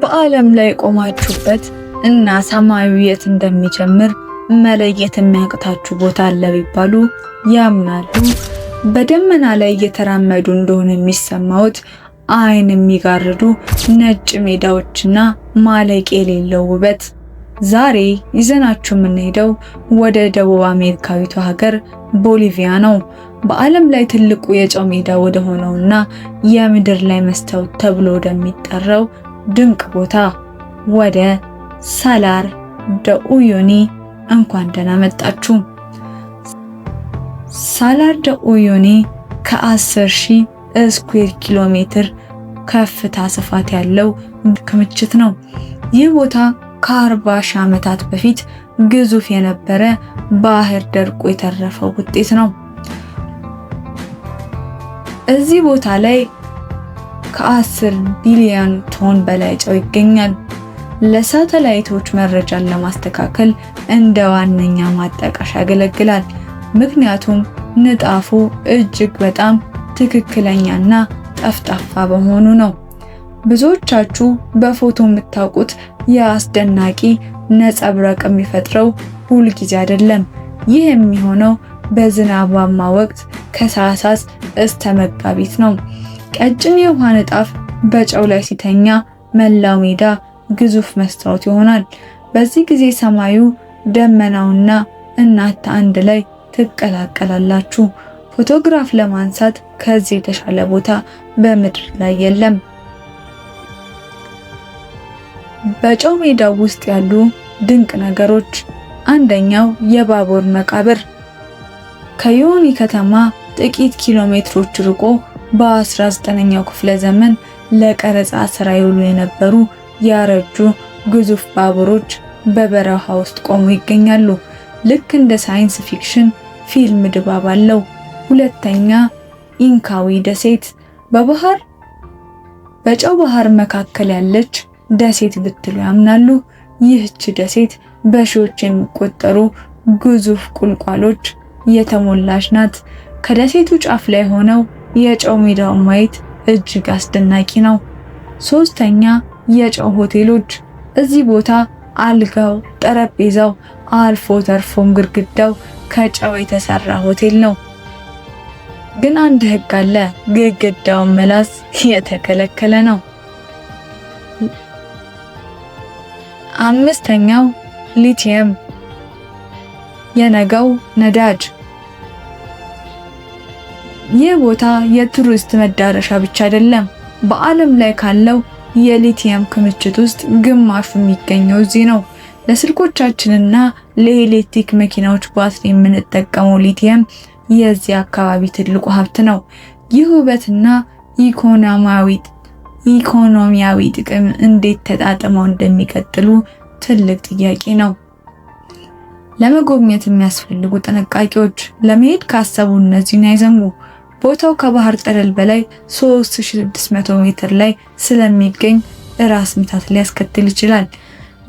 በዓለም ላይ ቆማችሁበት እና ሰማዩ የት እንደሚጀምር መለየት የሚያቅታችሁ ቦታ አለ ቢባሉ ያምናሉ? በደመና ላይ እየተራመዱ እንደሆነ የሚሰማዎት አይን የሚጋርዱ ነጭ ሜዳዎችና ማለቂያ የሌለው ውበት። ዛሬ ይዘናችሁ የምንሄደው ወደ ደቡብ አሜሪካዊቷ ሀገር ቦሊቪያ ነው። በዓለም ላይ ትልቁ የጨው ሜዳ ወደ ሆነውና የምድር ላይ መስታወት ተብሎ ወደሚጠራው ድንቅ ቦታ ወደ ሳላር ደ ኡዩኒ እንኳን ደህና መጣችሁ። ሳላር ደ ኡዩኒ ከ10,000 ስኩዌር ኪሎ ሜትር ከፍታ ስፋት ያለው ክምችት ነው። ይህ ቦታ ከ40,000 ዓመታት በፊት ግዙፍ የነበረ ባህር ደርቆ የተረፈው ውጤት ነው። እዚህ ቦታ ላይ ከ10 ቢሊዮን ቶን በላይ ጨው ይገኛል። ለሳተላይቶች መረጃን ለማስተካከል እንደ ዋነኛ ማጣቀሻ ያገለግላል። ምክንያቱም ንጣፉ እጅግ በጣም ትክክለኛና ጠፍጣፋ በመሆኑ ነው። ብዙዎቻችሁ በፎቶ የምታውቁት የአስደናቂ ነጸብራቅ የሚፈጥረው ሁል ጊዜ አይደለም። ይህ የሚሆነው በዝናባማ ወቅት ከታህሳስ እስከ መጋቢት ነው። ቀጭን የውሃ ንጣፍ በጨው ላይ ሲተኛ መላው ሜዳ ግዙፍ መስታወት ይሆናል። በዚህ ጊዜ ሰማዩ፣ ደመናውና እናንተ አንድ ላይ ትቀላቀላላችሁ። ፎቶግራፍ ለማንሳት ከዚህ የተሻለ ቦታ በምድር ላይ የለም። በጨው ሜዳው ውስጥ ያሉ ድንቅ ነገሮች፣ አንደኛው የባቡር መቃብር ከዩኒ ከተማ ጥቂት ኪሎ ሜትሮች ርቆ በ19ኛው ክፍለ ዘመን ለቀረጻ ስራ ይውሉ የነበሩ ያረጁ ግዙፍ ባቡሮች በበረሃ ውስጥ ቆመው ይገኛሉ። ልክ እንደ science fiction ፊልም ድባብ አለው። ሁለተኛ፣ ኢንካዊ ደሴት። በጨው ባህር መካከል ያለች ደሴት ብትሉ ያምናሉ? ይህች ደሴት በሺዎች የሚቆጠሩ ግዙፍ ቁልቋሎች የተሞላች ናት። ከደሴቱ ጫፍ ላይ ሆነው የጨው ሜዳውን ማየት እጅግ አስደናቂ ነው። ሶስተኛ፣ የጨው ሆቴሎች። እዚህ ቦታ አልጋው፣ ጠረጴዛው፣ አልፎ ተርፎም ግድግዳው ከጨው የተሰራ ሆቴል ነው። ግን አንድ ሕግ አለ። ግድግዳውን መላስ የተከለከለ ነው። አምስተኛው ሊቲየም፣ የነገው ነዳጅ። ይህ ቦታ የቱሪስት መዳረሻ ብቻ አይደለም። በዓለም ላይ ካለው የሊቲየም ክምችት ውስጥ ግማሹ የሚገኘው እዚህ ነው። ለስልኮቻችንና ለኤሌክትሪክ መኪናዎች ባትሪ የምንጠቀመው ሊቲየም የዚህ አካባቢ ትልቁ ሀብት ነው። ይህ ውበትና ኢኮኖሚያዊ ጥቅም እንዴት ተጣጥመው እንደሚቀጥሉ ትልቅ ጥያቄ ነው። ለመጎብኘት የሚያስፈልጉ ጥንቃቄዎች፣ ለመሄድ ካሰቡ እነዚህን አይዘንጉ። ቦታው ከባህር ጠለል በላይ 3600 ሜትር ላይ ስለሚገኝ ራስ ምታት ሊያስከትል ይችላል።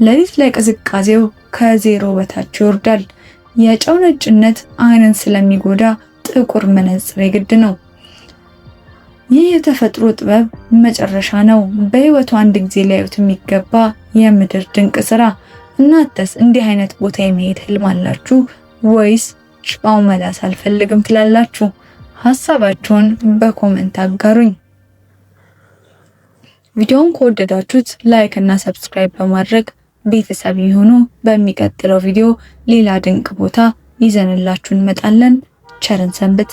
ሌሊት ላይ ቅዝቃዜው ከዜሮ በታች ይወርዳል። የጨው ነጭነት አይንን ስለሚጎዳ ጥቁር መነጽር የግድ ነው። ይህ የተፈጥሮ ጥበብ መጨረሻ ነው። በህይወቱ አንድ ጊዜ ሊያዩት የሚገባ የምድር ድንቅ ስራ። እናንተስ እንዲህ አይነት ቦታ የመሄድ ህልም አላችሁ ወይስ ጨው መላስ አልፈልግም ትላላችሁ? ሀሳባችሁን በ comment አጋሩኝ። ቪዲዮውን ከወደዳችሁት like እና subscribe በማድረግ ቤተሰብ ይሁኑ። በሚቀጥለው ቪዲዮ ሌላ ድንቅ ቦታ ይዘንላችሁ እንመጣለን። ቸር እንሰንብት።